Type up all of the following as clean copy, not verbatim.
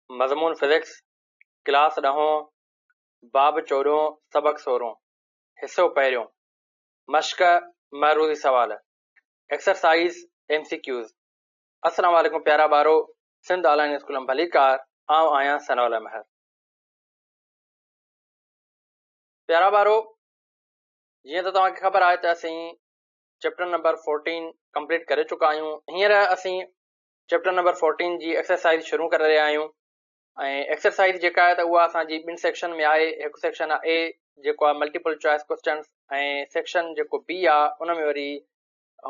مضمون physics, class ڏهون، باب چوڏهون، سبق سورهون، حصو پهريون، مشق، معروضي سوال، ايڪسرسائيز، ايم سي ڪيوز. السلام عليڪم پيارا ٻارو، سنڌ آنلائن اسڪول ۾ ڀليڪار، آئون آهيان ثناء الله مهر. پيارا ٻارو، جيئن ته توهان کي خبر آهي ته اسين چيپٽر نمبر فورٽين ڪمپليٽ ڪري چڪا آهيون. هينئر اسين چيپٽر نمبر فورٽين جي ايڪسرسائيز شروع ڪري رهيا آهيون ۽ ايڪسرسائيز جيڪا آهي ته اها اسان جي ٻن سيڪشن ۾ آهي. هڪ سيڪشن آهي اي جيڪو آهي ملٽيپل چوائس ڪوسچنس ۽ سيڪشن جيڪو بي آهي ان ۾ وري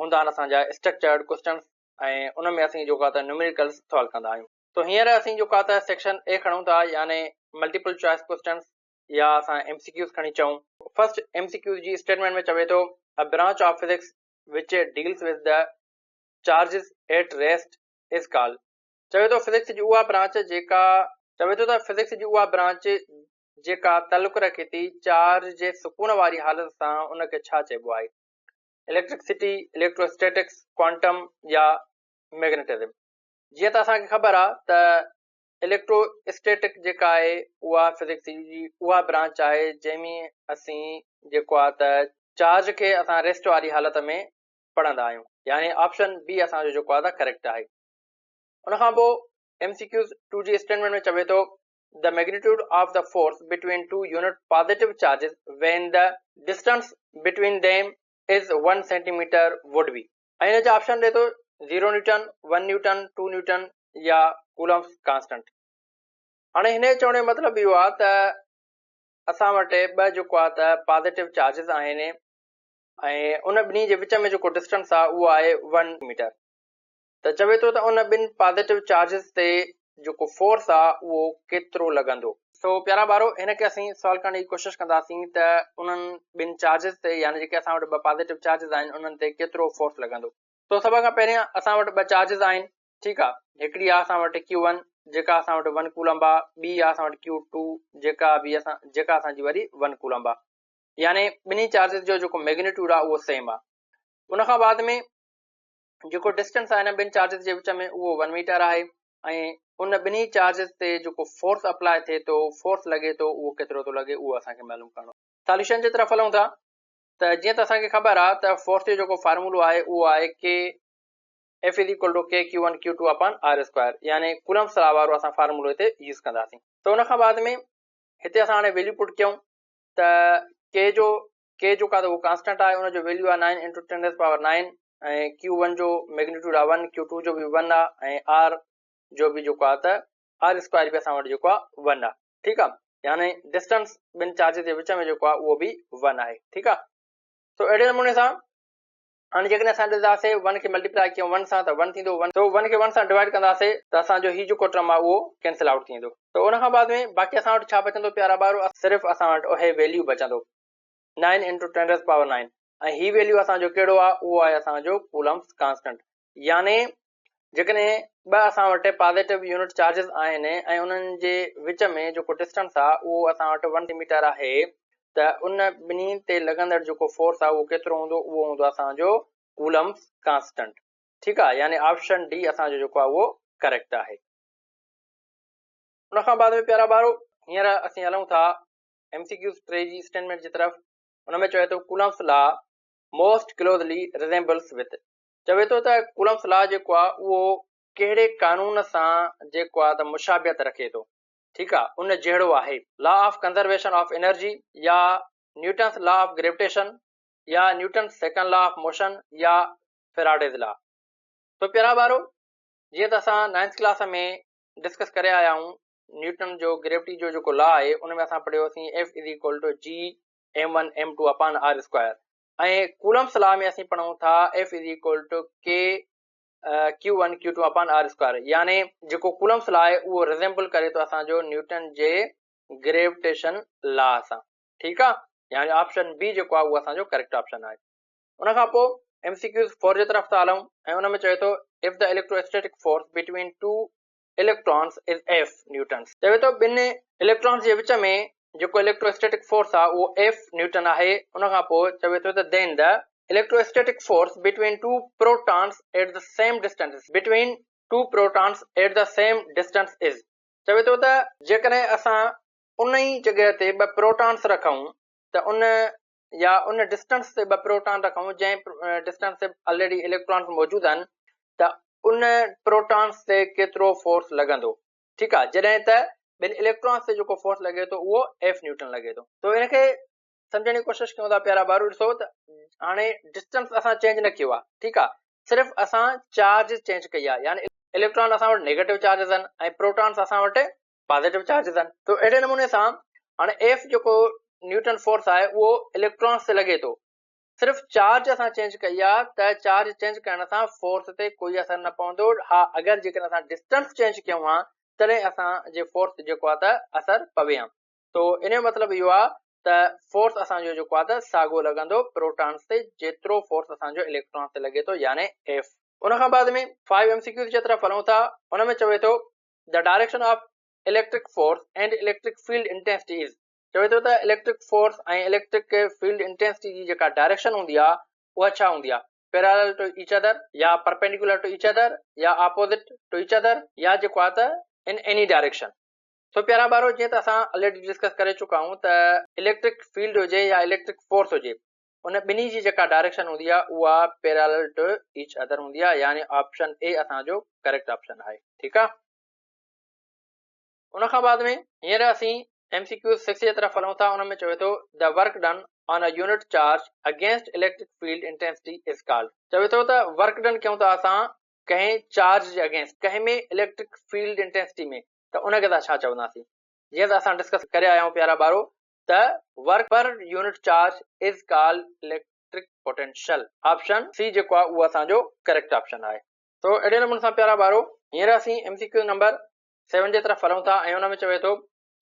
هوندا آهن اسان جا اسٽرڪچرڊ ڪوسچنس ۽ ان ۾ اسين جيڪو آهي ته نيوميريڪلس سالو ڪندا آهيون. تو هينئر اسين جيڪو آهي ته سيڪشن اي کڻون ٿا يعني ملٽيپل چوائس ڪوسچنس يا اسان ايم سي ڪيوز کڻي چئون. فرسٽ ايم سي ڪيوز جي اسٽيٽمينٽ ۾ چوي ٿو A branch of physics which deals with the charges at rest is called چوي ٿو فزڪس جي اها برانچ جيڪا چوي ٿو ته فزڪس جي اها برانچ جيڪا تعلق رکي ٿي چارج جي سڪون واري حالت سان ان کي ڇا چئبو آهي؟ اليڪٽرڪسٽي، اليڪٽرواسٽيٽڪس، ڪوانٽم يا ميگنيٽزم. جيئن ته اسان کي خبر آهي ته اليڪٽرو اسٽيٽڪ جيڪا آهي اها فزڪس جي اها برانچ آهي جنهن ۾ اسين جيڪو آهي ته چارج کي اسان ريسٽ واري حالت ۾ پڙهندا آهيون يعني آپشن بي اسان جو جيڪو آهي ته ڪريڪٽ آهي. ان کان پوء ايم سي ڪيوز 2 جي اسٽيٽمينٽ ۾ چوي ٿو The magnitude of the force between two unit positive charges when the distance between them is 1 centimeter would be ۽ ان جا آپشن ڏي ٿو 0 نيوٽن، 1 نيوٽن، 2 نيوٽن يا ڪولمس ڪانسٽنٽ. هاڻي هن جو چوڻ جو مطلب اهو آهي ته اسان وٽ ٻه جيڪو آهي ته پازيٽو چارجز آهن ۽ ان ٻنهي جي وچ ۾ جيڪو ڊسٽنس آهي اهو آهي ون ميٽر ته چوي ٿو ته ان ٻن پازيٽو چارجز تي جيڪو فورس آهي اهو ڪيترو لڳندو. سو پيارا ٻارو هن کي اسين سالو ڪرڻ جي ڪوشش ڪنداسين ته انهن ٻن چارجز تي يعني جيڪي اسان وٽ ٻه پازيٽو چارجز آهن انهن تي ڪيترو فورس لڳندو. سو سڀ کان پهريان اسان وٽ ٻه چارجز آهن ٺيڪ آهي هڪڙي آهي اسان وٽ ڪيو ون جيڪا اسان وٽ ون ڪولمب آهي ٻي آهي اسان وٽ ڪيو ٽو جيڪا به اسان جيڪا اسان جي وري ون ڪولمب آهي. يعني ٻنهي چارجز جو جيڪو ميگنيٽيوڊ آهي اهو سيم آهي. ان کان بعد ۾ جيڪو ڊسٽنس آهي هن ٻن چارجز جي وچ ۾ اهو ون ميٽر آهي ۽ ان ٻنهي چارجز تي جيڪو فورس اپلاء ٿئي ٿو فورس لڳي ٿو اهو ڪيترو ٿو لڳي اهو اسان کي معلوم ڪرڻو. ساليوشن جي طرف هلون ٿا ته جيئن ته اسان کي خبر آهي ته فورس جو جيڪو فارمولو آهي اهو آهي K F is equal to K Q one Q two upon R square يعني ڪولمس لا وارو اسان فارمولو هتي يوز ڪنداسين ته ان کان بعد ۾ هتي اسان هاڻي ويليو پٽ ڪيون ته ڪي جو ڪي جو ڪا ته اهو ڪانسٽنٽ آهي ان جو ويليو آهي nine into ten raise power nine ۽ Q one جو ميگنيٽيوڊ آهي ون ڪيو ٽو جو به ون آهي ۽ آر جو به جيڪو آهي ته آر اسڪوائر به اسان وٽ جيڪو آهي ون آهي ٺيڪ آهي يعني ڊسٽنس ٻن چارجز جي وچ ۾ جيڪو آهي اهو به ون آهي ٺيڪ آهي سو اهڙي نموني سان هاڻي جيڪڏهن اسان ڏسنداسين ون کي ملٽيپلائي ڪيون ون سان ته ون ٿيندو ون سو ون کي ون سان ڊوائيڊ ڪنداسين ته اسان جو هي جيڪو ٽرم آهي اهو ڪينسل آئوٽ ٿي ويندو ته ان کان بعد ۾ باقي اسان وٽ ڇا بچندو پيارا ٻارو صرف اسان وٽ اهي ويليو بچندو nine into ten raise power nine ۽ هي ويليو اسان جو ڪهڙو آهي اهو آهي اسان جو ڪولمس ڪانسٽنٽ يعني جيڪڏهن ٻه اسان وٽ پازيٽو يونٽ چارجز آهن ۽ انهن جي وچ ۾ جيڪو ڊسٽنس آهي اهو اسان وٽ ون ميٽر آهي ته ان ٻنهي تي لڳندڙ جيڪو فورس آهي اهو ڪيترو هوندو اهو هوندو اسان جو ڪولمس ڪانسٽنٽ ٺيڪ آهي يعني آپشن ڊي اسان جو جيڪو آهي اهو ڪريڪٽ آهي. ان کان بعد ۾ پيارا ٻارو هينئر اسين هلون ٿا ايم سي ڪيوز 3 جي اسٽيٽمينٽ جي طرف ان ۾ چوي ٿو Coulomb's law most closely resembles with چوي ٿو ته ڪولمس لا جيڪو آهي اهو ڪهڙي قانون سان جيڪو آهي ته مشابهت رکي ٿو ٺيڪ آهي ان جهڙو آهي law of conservation of energy يا نيوٽنس لا آف گريوٽيشن يا Newton's second law of motion يا فيراڊيز لا. تو پيارا ٻارو جيئن ته اسان نائنٿ ڪلاس ۾ ڊسڪس ڪري آيا آهيون نيوٽن جو گريوٽي جو جيڪو لا آهي ان ۾ اسان پڙهيوسين F is equal to G M one M two upon R square ۽ Coulomb's law ۾ اسين پڙهون ٿا F is equal to K Q one Q two upon R square يعني جيڪو ڪولمس لا آهي اهو ريزيمبل ڪري ٿو اسان جو نيوٽن جي گريوٽيشن لا سان ٺيڪ آ يعني آپشن بي جيڪو آهي اهو اسان جو ڪريڪٽ آپشن آهي. ان کان پوء ايم سي ڪيوز 4 جي طرف ٿا هلون ۽ ان ۾ چوي ٿو if the electrostatic force between two electrons is F newtons. چوي ٿو ٻن اليڪٽرانس جي وچ ۾ جيڪو اليڪٽرو اسٽيٽڪ فورس آهي اهو ايف نيوٽن آهي. ان کان پوء چوي ٿو ته then the electrostatic force between two protons at the same distance between two protons at the same distance is. چوي ٿو ته جيڪڏهن اسان ان ئي جڳهه تي ٻه پروٽانس رکون ته ان يا ان ڊسٽنس تي ٻه پروٽان رکون جنهن ڊسٽنس تي آلريڊي اليڪٽرانس موجود آهن ته ان پروٽانس تي ڪيترو فورس لڳندو. ٺيڪ آهي، جڏهن ته ٻن اليڪٽرانس تي جيڪو فورس لڳي ٿو اهو ايف نيوٽن لڳي ٿو. تو ان کي سمجهڻ جي ڪوشش ڪيون ٿا پيارا ٻارو. ڏسو ته هاڻي ڊسٽنس اسان چينج نه ڪيو آهي، ٺيڪ آهي، صرف اسان چارج چينج ڪئي آهي، يعني اليڪٽران اسان وٽ نيگيٽو چارجز آهن ۽ پروٽانس اسان وٽ پازيٽو چارجز آهن. تو اهڙي نموني سان هاڻي ايف جيڪو نيوٽن فورس آهي اهو اليڪٽرانس تي لڳي ٿو، صرف چارج اسان چينج ڪئي آهي ته چارج چينج ڪرڻ سان فورس تي ڪوئي اثر نه پوندو. ها، اگر جيڪڏهن اسان ڊسٽنس چينج ڪيون ها تڏهن اسان جي فورس تي جيڪو آهي ته اثر پوي ها. تو ان جو مطلب اهو آهي ته فورس اسان جو جيڪو آهي ته ساڳو لڳندو پروٽانس تي جيترو فورس اسان جو اليڪٽرانس تي لڳي ٿو، يعني ايف. ان کان بعد ۾ 5 ايم سي ڪيوز جي طرف هلون ٿا. ان ۾ چوي ٿو the direction of electric force and electric field intensity is. چوي ٿو ته electric force ۽ electric field intensity جي جيڪا ڊائريڪشن هوندي آهي اها ڇا هوندي آهي؟ پيرالل ٽو ايچ ادر يا پرپينڊيڪولر ٽو ايچ ادر يا اپوزٽ ٽو ايچ ادر يا جيڪو آهي ته ان ايني ڊائريڪشن. سو پيارا ٻارو، جيئن ته اسان آلريڊي ڊسڪس ڪري چڪا آهيون ته اليڪٽرڪ فيلڊ هجي يا اليڪٽرڪ فورس هجي ان ٻنهي جي جيڪا ڊائريڪشن هوندي آهي اها پيرالل ٽو ايچ ادر هوندي آهي، يعني آپشن اي اسان جو ڪريڪٽ آپشن آهي. ٺيڪ آهي، ان کان بعد ۾ هينئر اسين ايم سي ڪيو 6 جي طرف هلون ٿا. ان ۾ چوي ٿو the work done on a unit charge against electric field intensity is called. چوي ٿو ته ورڪ ڊن ڪيون ٿا اسان ڪنهن چارج جي اگينسٽ ڪنهن ۾ اليڪٽرڪ فيلڊ انٽينسٽي ۾ ته ان کي ته ڇا چونداسين؟ جيئن ته اسان ڊسڪس ڪري آيا آهيون پيارا ٻارو ته work per unit charge is called electric potential. Option C جيڪو آهي اهو اسان جو ڪريڪٽ آپشن آهي. سو اهڙي نموني سان پيارا ٻارو، هينئر اسين ايم سي ڪيو نمبر 7 جي طرف هلون ٿا ۽ ان ۾ چوي ٿو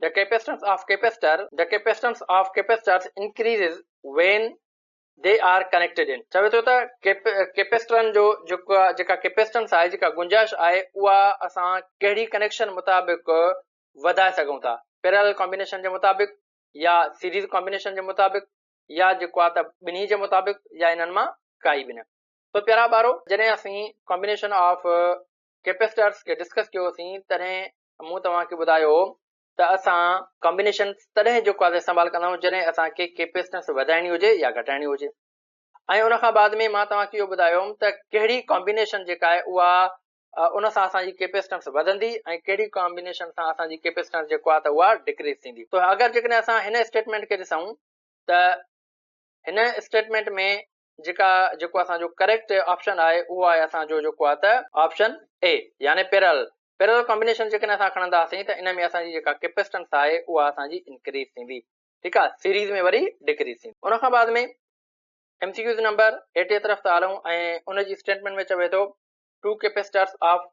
The capacitance of capacitor The capacitance of capacitors increases when they are connected in. چوي ٿو ته ڪيپيسٽرن جو جيڪا جيڪا ڪيپيسٽنس آهي، جيڪا گنجائش آهي، اها اسان ڪهڙي ڪنيڪشن مطابق وڌائي سگهون ٿا، پيرالل ڪامبينيشن جي مطابق يا سيريز ڪامبينيشن جي مطابق يا جيڪو آهي ته ٻنهي جي مطابق يا انهن مان ڪائي به نه. سو پيارا ٻارو، جڏهن اسين ڪامبينيشن آف ڪيپيسٽرس کي ڊسڪس ڪيوسين تڏهن مون توهان کي ٻڌايو هو ته اسان ڪامبينيشن تڏهن جيڪو آهي استعمال ڪندا آهيون جڏهن اسان کي ڪيپيسٽنس وڌائڻي هجي يا گهٽائڻي هجي، ۽ ان کان بعد ۾ مان توهان کي اهو ٻڌايو هوم ته ڪهڙي ڪامبينيشن جيڪا آهي اها ان سان اسان جي ڪيپيسٽنس وڌندي ۽ ڪهڙي ڪامبينيشن سان اسان جي ڪيپيسٽنس جيڪو آهي ته اها ڊڪريز ٿيندي. ته اگر جيڪڏهن اسان هن اسٽيٽمينٽ کي ڏسون ته هن اسٽيٽمينٽ ۾ جيڪا جيڪو اسان جو ڪريڪٽ آپشن آهي اهو آهي اسان جو جيڪو آهي ته آپشن اي، يعني پيرل پيرل ڪامبينيشن جيڪڏهن اسان کڻنداسين ته ان ۾ اسان جي جيڪا ڪيپيسٽنس آهي اها اسان جي انڪريز ٿيندي. ٺيڪ آهي، سيريز ۾ وري ڊڪريز ٿيندي. ان کان بعد ۾ ايم سي ڪيوز نمبر 8 جي طرف ٿا هلون ۽ ان جي اسٽيٽمينٽ ۾ چوي ٿو two capacitors of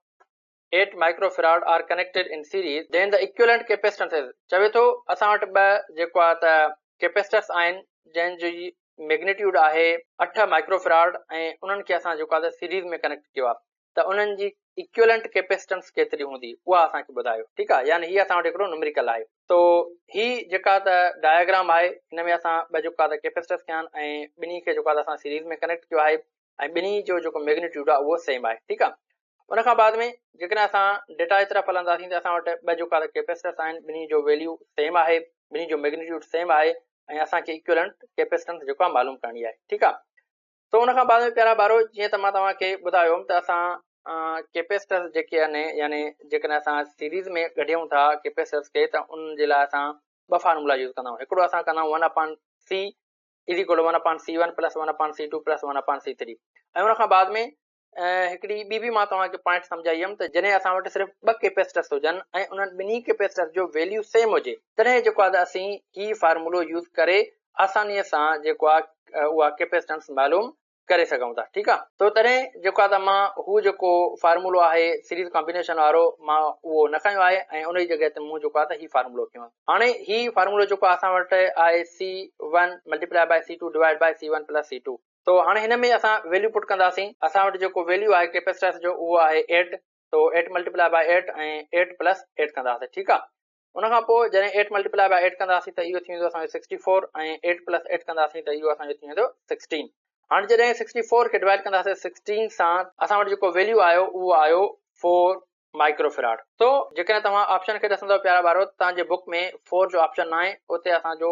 8 micro farad are connected in series then the equivalent capacitance is. چوي ٿو اسان وٽ ٻه جيڪو آهي ته ڪيپيسٽرس آهن جنهن جي ميگنيٽيوڊ آهي 8 مائڪرو فراڊ ۽ انهن کي اسان جيڪو آهي ته سيريز ۾ ڪنيڪٽ ڪيو آهي ته انهن جي ايڪويلنٽ ڪيپيسٽنس ڪيتري هوندي اها اسان کي ٻڌايو. ٺيڪ آهي، يعني هي اسان وٽ هڪڙو نمريڪل آهي. تو هي جيڪا ته ڊاياگرام آهي هن ۾ اسان ٻه جيڪو آهي ته ڪيپيسٽرس کنيا آهن ۽ ٻنهي کي جيڪو آهي ته اسان سيريز ۾ ڪنيڪٽ ڪيو آهي ۽ ٻنهي جو جيڪو ميگنيٽيوڊ آهي اهو سيم آهي. ٺيڪ آهي، ان کان بعد ۾ جيڪڏهن اسان ڊيٽا جي طرف هلنداسين ته اسان وٽ ٻه جيڪا ته ڪيپيسٽرس آهن، ٻنهي جو ويليو سيم آهي، ٻنهي جو ميگنيٽيوڊ سيم آهي ۽ اسان کي ايڪويلنٽ ڪيپيسٽنس جيڪو آهي معلوم ڪرڻي آهي. ٺيڪ آهي، سو ان کان بعد ۾ پيارا ٻارو، جيئن ته مان توهان کي ٻڌايو هوم ته اسان ڪيپيسٽرس جيڪي آهن، يعني جيڪڏهن اسان سيريز ۾ ڳنڍيون ٿا ڪيپيسٽرس کي ته ان جي لاء اسان ٻه فارمولا يوز ڪندا آهيون. هڪڙو اسان ڪندا آهيون 1 upon C is equal to 1 upon C 1 plus 1 upon C 2 plus 1 upon C 3، ۽ ان کان بعد ۾ هڪڙي ٻي به مان توهان کي پوائنٽ سمجهائي هيم ته جڏهن اسان وٽ صرف ٻه ڪيپيسٽرس هجن ۽ انهن ٻنهي ڪيپيسٽرس جو ويليو سيم هجي تڏهن جيڪو آهي ته اسين هي فارمولو يوز ڪري آساني سان جيڪو آهي اها ڪيپيسٽنس معلوم ڪري سگهون ٿا. ٺيڪ آهي، تو تڏهن جيڪو آهي ته مان هو جيڪو فارمولو آهي سيريز ڪامبينيشن وارو مان اهو نه کنيو آهي ۽ ان جي جڳهه تي مون جيڪو آهي ته هي فارمولو کنيو آهي. هاڻي هي فارمولو جيڪو اسان وٽ آهي C 1 multiply by C 2 divide by C 1 plus C 2. تو هاڻي هن ۾ اسان ويليو پٽ ڪنداسين. اسان وٽ جيڪو ويليو آهي ڪيپيسٽرس جو اهو آهي 8، تو 8 ملٽيپلائي بائي 8 ۽ 8 پلس 8 ڪنداسين. ٺيڪ آهي، ان کان پوء جڏهن 8 ملٽيپلائي بائي 8 ڪنداسين ته اهو ٿي ويندو اسان جو 64 ۽ 8 پلس 8 ڪنداسين ته اهو اسان جو ٿي ويندو 16. هاڻي جڏهن 64 کي ڊوائيڊ ڪنداسين 16 سان، اسان وٽ جيڪو ويليو آيو اهو آيو 4. مائڪرو فراڊ سو جيڪڏهن توهان آپشن کي ڏسندو پيارا ٻارو ته توهان جي بڪ ۾ فور جو آپشن ناهي اتي اسان جو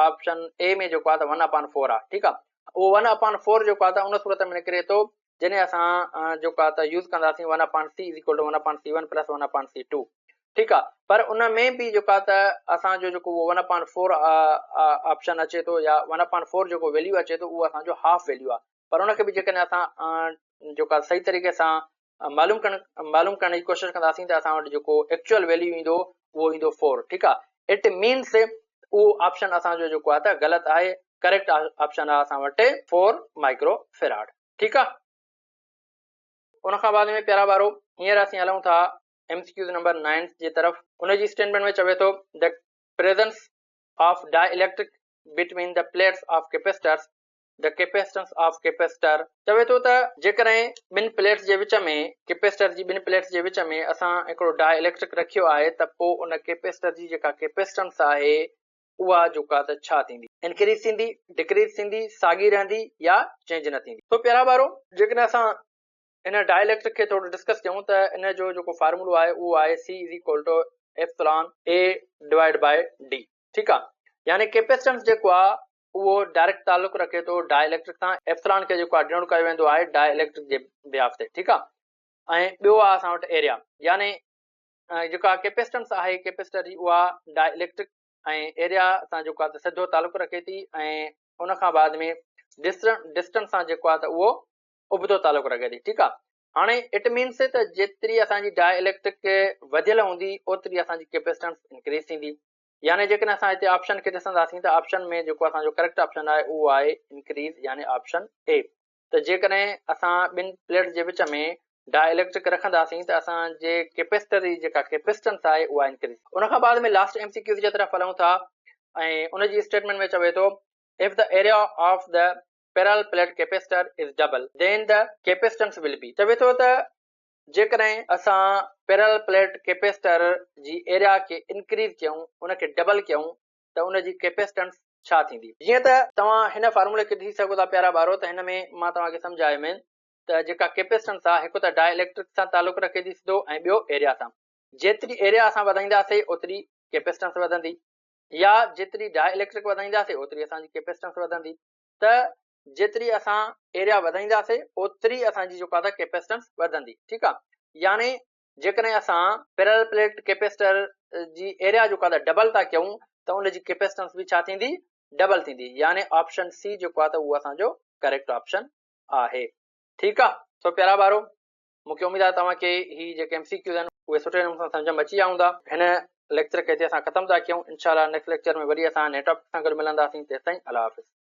آپشن اي ۾ جيڪو آهي ته ون اپان فور آهي ٺيڪ آهي اهو ون اپان فور جيڪو آهي ته ان صورت ۾ نڪري ٿو جڏهن اسان جيڪو آهي ته يوز ڪنداسين one upon C is equal to one upon C one plus one upon C two ٺيڪ آهي پر ان ۾ به جيڪو آهي ته اسان جو جيڪو اهو ون اپان فور آپشن اچي ٿو يا ون اپان فور جيڪو ويليو اچي ٿو اهو اسان جو هاف ويليو آهي پر ان کي به جيڪڏهن اسان جيڪو آهي صحيح طريقي سان معلوم ڪرڻ معلوم ڪرڻ جي ڪوشش ڪنداسين ته اسان وٽ جيڪو ايڪچوئل ويليو ايندو اهو ايندو 4 ٺيڪ آ it means اهو آپشن اسان جو جيڪو آ ته غلط آهي ڪريڪٽ آپشن آ اسان وٽ 4 مائڪرو فيراڊ ٺيڪ آ ان کان بعد ۾ پيارا ٻارو هينئر اسين هلون ٿا ايم سي ڪيوز نمبر 9 جي طرف ان جي اسٽيٽمينٽ ۾ چوي ٿو the presence of dielectric between the plates of capacitors The capacitance of capacitor، چوي ٿو ته جيڪڏهن ٻن پليٽس جي وچ ۾ ڪيپيسٽر جي ٻن پليٽس جي وچ ۾ اسان هڪڙو ڊاء اليڪٽرڪ رکيو آهي ته پوء ان ڪيپيسٽر جي جيڪا ڪيپيسٽنس آهي اها جيڪا ته ڇا ٿيندي؟ انڪريز ٿيندي، ڊڪريز ٿيندي، ساڳي رهندي يا چينج نه ٿيندي. سو پيارا ٻارو جيڪڏهن اسان ان ڊاء اليڪٽرڪ کي ٿورو ڊسڪس ڪيون ته ان جو جيڪو فارمولو آهي اهو آهي C is equal to epsilon A divide by D ٺيڪ آهي يعني ڪيپيسٽنس جيڪو آهي اهو ڊائريڪٽ تعلق رکي ٿو ڊاء اليڪٽرڪ سان، ايپسلان کي جيڪو آهي ڊينوٽ ڪيو ويندو آهي ڊاء اليڪٽرڪ جي بيهاف تي ٺيڪ آهي ۽ ٻيو آهي اسان وٽ ايريا يعني جيڪا ڪيپيسٽنس آهي ڪيپيسٽر جي اها ڊاء اليڪٽرڪ ۽ ايريا سان جيڪو آهي سڌو تعلق رکي ٿي ۽ ان کان بعد ۾ ڊسٽنس سان جيڪو آهي ته اهو ابتو تعلق رکي ٿي ٺيڪ آهي هاڻي it means ته جيتري اسان جي ڊاء اليڪٽرڪ وڌيل هوندي اوتري اسان جي ڪيپيسٽنس انڪريز ٿيندي يعني جيڪڏهن اسان هتي آپشن کي ڏسنداسين ته آپشن ۾ جيڪو اسان جو ڪريڪٽ آپشن آهي اهو آهي انڪريز يعني آپشن اي ته جيڪڏهن اسان ٻن پليٽس جي وچ ۾ ڊاء اليڪٽرڪ رکنداسين ته اسان جي ڪيپيسٽر جي جيڪا ڪيپيسٽنس آهي اها انڪريز. ان کان بعد ۾ لاسٽ ايم سي ڪيوز جي طرف هلون ٿا ۽ ان جي اسٽيٽمينٽ ۾ چوي ٿو if the area of the parallel plate capacitor is double then the capacitance will be چوي ٿو ته جيڪڏهن اسان پيرل پليٽ ڪيپيسٽر جي ايريا کي انڪريز ڪيون ان کي ڊبل ڪيون ته ان جي ڪيپيسٽنس ڇا ٿيندي؟ جيئن ته توهان هن فارمولي کي ڏسي سگهو ٿا پيارا ٻارو ته هن ۾ مان توهان کي سمجهايم ته جيڪا ڪيپيسٽنس آهي هڪ ته ڊاء اليڪٽرڪ سان تعلق رکي ٿي سڌو ۽ ٻيو ايريا سان جيتري ايريا اسان وڌائينداسي اوتري ڪيپيسٽنس وڌندي يا جيتري ڊاء اليڪٽرڪ وڌائينداسي اوتري اسان جي ڪيپيسٽنس وڌندي ته جيتري اسان ايريا وڌائينداسي اوتري اسان جي جيڪو آهي ڪيپيسٽنس وڌندي ٺيڪ آهي يعني جيڪڏهن اسان پيرل پليٽ ڪيپيسٽر جي ايريا جيڪو آهي ڊبل ٿا ڪيون ته ان جي ڪيپيسٽنس به ڇا ٿيندي ڊبل ٿيندي يعني آپشن سي جيڪو آهي ته اهو اسان جو ڪريڪٽ آپشن آهي ٺيڪ آهي سو پيارا ٻارو مونکي اميد آهي توهان کي هي جيڪي ايم سي ڪيوز آهن اهي سٺي نموني سان سمجهه ۾ اچي ويا هوندا هن ليڪچر کي هتي اسان ختم ٿا ڪيون انشاء الله نيڪسٽ ليڪچر ۾ وري اسان نئين ٽاپڪ سان گڏ ملنداسين تيستائين الله حافظ.